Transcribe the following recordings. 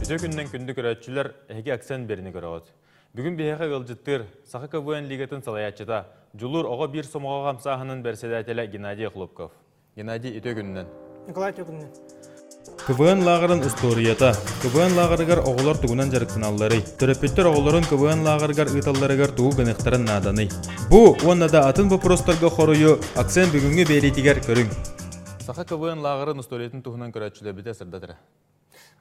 Үтүө күннэн күндү көрөөччүлэр, эһиги акцент берини көрөҕүт. Бүгүн биһиэхэ ыалдьыттыыр Саха КВН лигатын салайааччыта, Дьулуур оҕо биир сомоҕо хамсааһынын бэрэссэдээтэлэ Геннадий Охлопков. Геннадий, үтүө күнүнэн. Николай үтүө күнүнэн. КВН лааҕырын устуоруйата. КВН лааҕырыгар оҕолор тугунан дьарыктаналларый? Төрөппүттэр оҕолорун КВН лааҕырыгар ыыталларыгар тугу гыныахтарын нааданый? Бу уонна да атын боппуруостарга хоруйу Акцент бүгүҥҥү биэриитигэр көрүҥ. Саха КВН лааҕырын устуоруйатын туһунан көрөөччүлэрбитэ сырдатара.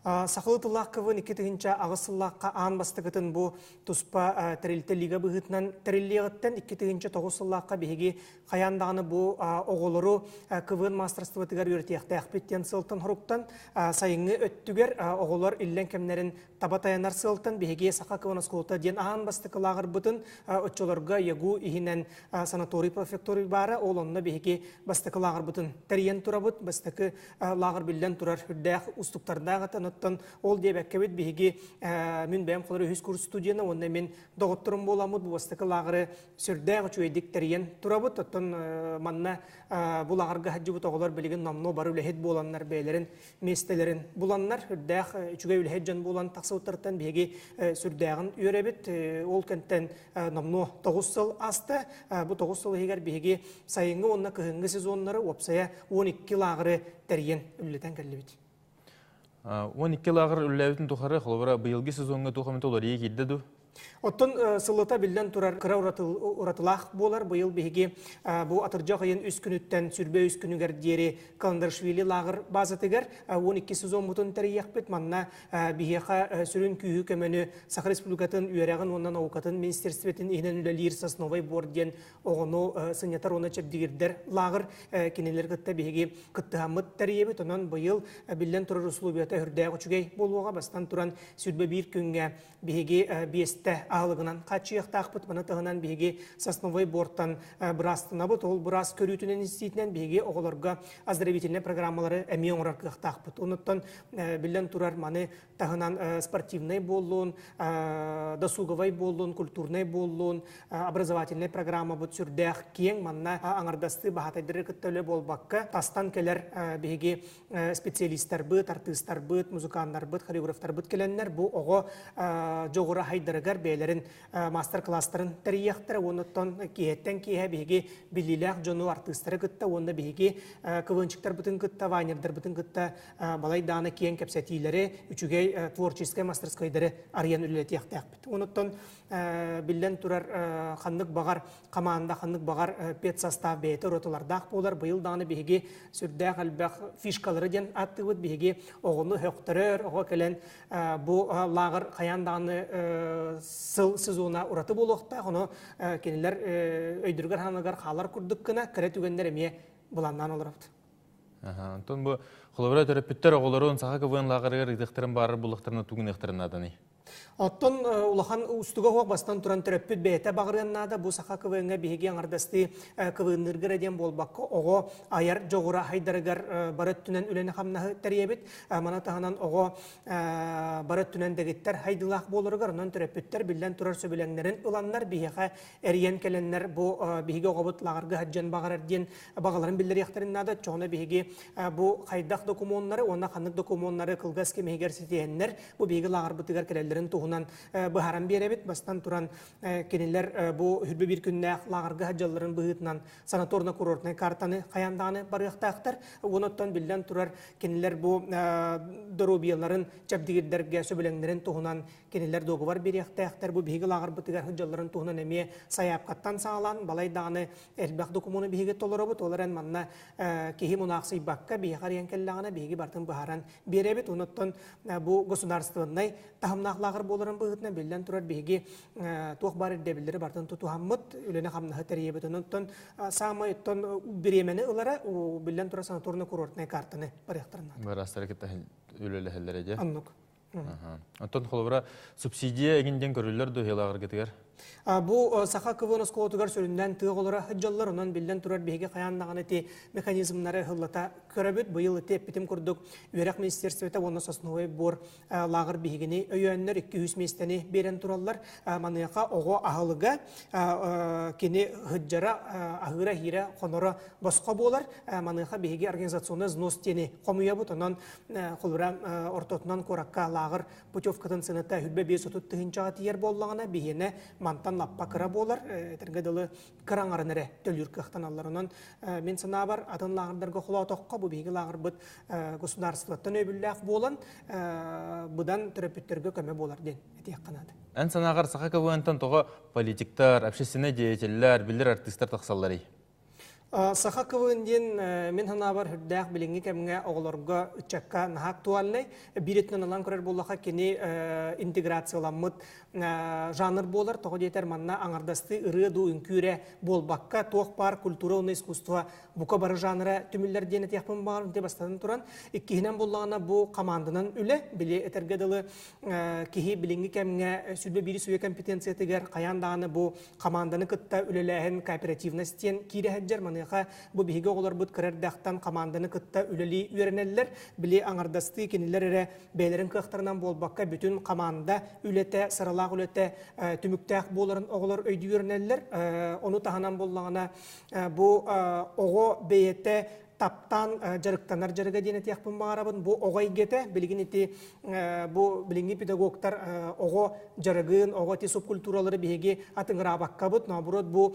Сахалыы тыллаах КВН 2008 сыллаахха аан бастакытын бу туспа тэрилтэ лига быһыытынан тэриллиэҕиттэн 2009 сыллаахха биһиги хайаан даҕаны бу оҕолору КВН маастарыстыбатыгар үөрэтиэхтээхпит диэн сыалтан хоруктан сайыҥҥы өттүгэр оҕолор иллэҥ кэмнэрин таба тайанар сыалтан биһиги Саха КВН оскуолата диэн аан бастакы лааҕырбытын оччолорго ЯГУ иһинэн санаторий профекторий баара, ол онно биһиги бастакы лааҕырбытын тэрийэн турабыт. Бастакы лааҕыр биллэн турар үрдээх устуктардаах этэ. Оттон ол диэбэккэбит биһиги мин бэйэм холор үһүс курс студена уонна мин доҕотторум буоламмыт бу бастакы лааҕыры сүрдээх үчүгэйдик тэрийэн турабыт. Оттон манна бу лааҕырга сылдьыбыт оҕолор билигин номнуо бары үлэһит буоланнар бэйэлэрин миэстэлэрин буланнар үрдээх үчүгэй үлэһит дьон буолан тахсыбыттарыттан биһиги сүрдээҕин үөрэбит. Ол кэнтэн номнуо 9 сыл ааста. Бу 9 сыл иһигэр биһиги сайыҥҥы уонна кыһыҥҥы сезоннары уопсайа 12 лааҕыры тэрийэн үлэлэтэн кэллибит. 12 лааҕыр үлэлээбитин тухары, холобура, быйылгы сезоҥҥа туох эмит уларыйыы киирдэ дуу? Оттон сыллата биллэн турар кыра уратылаах буолар. Быйыл биһиги бу атырдьах ыйын үс күнүттэн сүрбэ үс күнүгэр диэри Каландаршвили лааҕыр базатыгар 12 сезоммутун тэрийиэхпит. Манна биһиэхэ сүрүн күүһү көмөнү Саха Республикатын үөрэҕин уонна наукатын министерствотын иһинэн үлэлиир Сосновый бор диэн оҕону сынньатар уонна чэбдигирдэр лааҕыр кинилэр кытта биһиги кыттыһаммыт тэрийэбит. Онон быйыл биллэн турар условията үрдээх үчүгэй буолуоҕа. Бастан туран сүрбэ биир күҥҥэ биһиги биэстэ аһылыгынан хааччыйыахтаахпыт. Маны таһынан биһиги сосновой бортан быраастанабыт. Ол быраас көрүүтүнэн истиитинэн биһиги оҕолорго оздоровительнай программалары эмиэ оҥорор кыахтаахпыт. Онуттан биллэн турар маны таһынан спортивнай буоллун, досуговай буоллун, культурнай буоллун, образовательнай программабыт сүрдээх киэҥ. Манна аҥардастыы баһаатайдары кытта үлэ буолбакка, тастан кэлэр биһиги специалистарбыт, артыыстарбыт, музыканнарбыт, хореографтарбыт кэлэннэр бу оҕо дьоҕура хайдарыгар бэйэлэрин мастер-класстарын тэрийиэхтэрэ уонна оттон киэһэттэн киэһэ биһиги биллиилээх дьону, артыыстары кытта уонна биһиги КВНчиктарбытын кытта, вайнердарбытын кытта балай дааны киэҥ кэпсэтиилэри, үчүгэй творческай мастерскойдары арыйан үлэлэтиэхтээхпит. Онуттан биллэн турар ханнык баҕар команда, ханнык баҕар педсостав бэйэтэ уратылардаах буолар. Быйыл даҕаны биһиги сүрдээх элбэх фишкалары диэн ааттыыбыт. Биһиги оҕону һөхтөрөр, оҕо кэлэн бу лааҕыр хайаан даҕаны сыл сезона ураты буолуохтаах. Ону кинилэр өйдөрүгэр ханалыгар хаалар курдук гына кэрэ түгэннэр эмиэ былааннаан олоробут. Онтон бу холобура төрөппүттэр оҕолорун Саха КВН лааҕырыгар ыытыахтарын баарар буллахтарына тугун нааданый? Оттон улахан уустуга суох бастан туран төрөппүт бэйэтэ баҕарыан наада. Бу саха КВН-ҥа биһиги аҥардастыы КВН-ныырга эрэ диэн буолбакка, оҕо айар дьоҕура хайдарыгар бары өттүнэн үлэни-хамнаһы тэрийэбит. Маны таһынан оҕо бары өттүнэн дэгиттэр хайдыылаах буоларыгар, онон төрөппүттэр биллэн турар сөбүлэҥнэрин ыланнар биһиэхэ эрийэн кэлэннэр бу биһиги оҕобут лааҕырга сылдьан баҕарар диэн баҕаларын биллэриэхтэрин наада. Оччоҕуна биһиги бу хайдах докумуоннары уонна ханнык докумуоннары кылгас кэм иһигэр ситиһэннэр бу биһиги лааҕырбытыгар кэлэллэрин туһунан быһааран биэрэбит. Бастан туран кинилэр бу хүрбэ биир күннээх лааҕырга сылдьалларын быһыытынан санаторно-курортнай картаны хайаан даҕаны барыахтаахтар. Уонуттан биллэн турар кинилэр бу доруобуйаларын чэбдигирдэргэ сөбүлэҥнэрин туһунан кинилэр дуогубар биэриэхтээхтэр. Бу биһиги лааҕырбытыгар сылдьалларын туһунан эмиэ сайаапкаттан саҕалаан балай даҕаны элбэх докумуону биһиги толоробут. Ол эрэн манна киһи мунаахсыйбакка биһиэхэ арыйан кэллэҕинэ биһиги барытын быһааран биэрэбит. Онуттан бу государственнай таһымнаах лааҕыр буоларын быһыытынан биллэн турар биһиги туох баар ирдэбиллэри барытын тутуһаммыт үлэни-хамнаһы тэрийэбит. Онуттан саамай оттон бириэмэни ылара биллэн турар санаторно-курортнай картаны барыахтарын наада. Быраастары кытта үлэлэһэллэрэ дьэ. Оннук. Оттон холобура субсидия эгин диэн көрүллэр дуо лааҕыргытыгар? Бу Саха КВН оскуолатыгар сүрүннээн тыа оҕолоро сылдьаллар, онон биллэн турар биһиги хайаан даҕаны ити механизмнары ыллата көрөбүт. Быйыл ити эппитим курдук үөрэх министерствота уонна Сосновый бор лааҕыр биһигини өйөөннөр 200 миэстэни биэрэн тураллар. Маныаха оҕо аһылыга кини сылдьара, аһыыра, иһиирэ, хоноро босхо буолар. Маныаха биһиги организационный взнос диэни хомуйабыт. Онон холура ортотунан куоракка лааҕыр путевкатын сыаната 25-30 тыһыынчаҕа тиийэр буоллаҕына, биһиэнэ мантан лаппа кыра буолар, этэргэ дылы кыра аҥарын эрэ төлүүр кыахтаналлар. Онон мин санаабар, атын лааҕырдарга холоотоххо, бу биһиги лааҕырбыт государствоттан өйөбүллээх буолан, быдан төрөппүттэргэ көмө буолар диэн этиэххэ наада. Эн санааҕар Саха КВН-тан тоҕо политиктар, общественнай деятеллэр, биллэр артыыстар тахсалларый? Саха КВН диэн мин санаабар үрдээх билиҥҥи кэмҥэ оҕолорго, ыччакка наһаа актуальнай. Биир өттүнэн ылан көрөр буоллахха, кини интеграцияламмыт жанр буолар. Тоҕо диэтэр манна аҥардастыы ырыа дуу, үҥкүү эрэ буолбакка, туох баар культура уонна искусство бука бары жанра түмүллэр диэн этиэхпин баҕарабын. Ити бастатан туран. Иккиһинэн буоллаҕына, бу хамаанданан үлэ. Били этэргэ дылы, киһи билиҥҥи кэмҥэ 21 үйэ компетенциятыгар хайаан даҕаны бу хамаанданы кытта үлэлээһин кооперативность диэн киирэ сылдьар. Маныаха бу биһиги оҕолорбут кыра эрдэхтэн хамаанданы кытта үлэлии үөрэнэллэр. Били аҥардастыы кинилэр эрэ бэйэлэрин кыахтарынан буолбакка, бүтүн хамаанда үлэтэ, сыралаах үлэтэ түмүктээх буоларын оҕолор өйдүү үөрэнэллэр. Ону таһынан буоллаҕына, бу оҕо бэйэтэ таптаан дьарыктанар дьарыга диэн этиэхпин баҕарабын. Бу оҕо эйгэтэ, билигин ити бу билиҥҥи педагогтар оҕо дьарыгын, оҕо ити субкультуралары биһиги атыҥыраабаккабыт, наоборот бу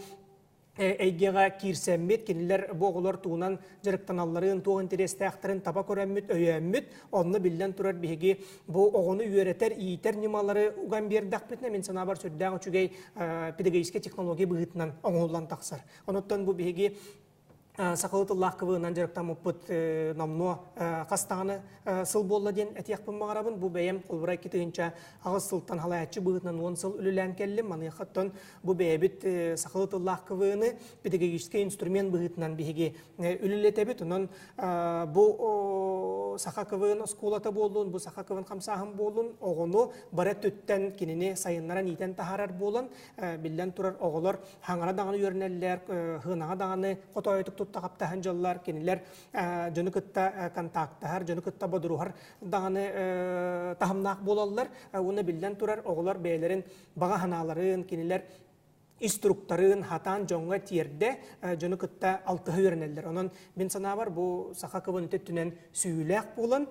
эйгэҕэ киирсэммит, кинилэр бу оҕолор тугунан дьарыктаналларын, туох интэриэстээхтэрин таба көрөммүт, өйөөммүт, онно биллэн турар биһиги бу оҕону үөрэтэр, иитэр ньымалары уган биэрдэхпитинэ, мин санаабар сүрдээх үчүгэй педагогическай технология быһыытынан оҥоһуллан тахсар. Онуттан бу биһиги сахалыы тыллаах КВН-нан дьарыктаммыппыт номнуо хас даҕаны сыл буолла диэн этиэхпин баҕарабын. Бу бэйэм холобура 2008 сылтан халайааччы быһыытынан 10 сыл үлэлээн кэллим. Маныаха бу бэйэбит сахалыы тыллаах КВН-ы педагогическай инструмент быһыытынан биһиги үлэлэтэбит. Онон бу саха КВН оскуолата буоллун, бу саха КВН хамсааһын буоллун, оҕону бары өттүттэн кинини сайыннаран иитэн таһаарар буолан, биллэн турар оҕолор хаҥара даҕаны үөрэнэллэр, хынаҕа даҕаны хотоойутук тутта хаптаһан дьоллар, кинилэр дьону кытта контактаһар, дьону кытта бодоруһар даҕаны таһымнаах буолаллар. Уонна биллэн турар, оҕолор бэйэлэрин баҕа санааларын, кинилэр ис туруктарын хатаан дьоҥҥо тиэрдэ, дьону кытта алтыһа үөрэнэллэр. Онон мин санаабар бу саха кыбын өттүнэн сүүйүүлээх буолан,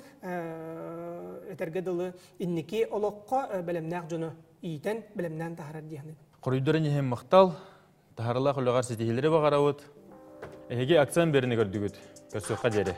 этэргэ дылы инники олоххо бэлэмнээх дьону иитэн, бэлэмнээн таһаарар дии саныыбын. Хоруйдарын иһин махтал, таһаралаах үлэҕэр ситиһиилэри баҕарабыт. Эһиги акцент берини көрдүгүт. Көрсүөххэ диэри.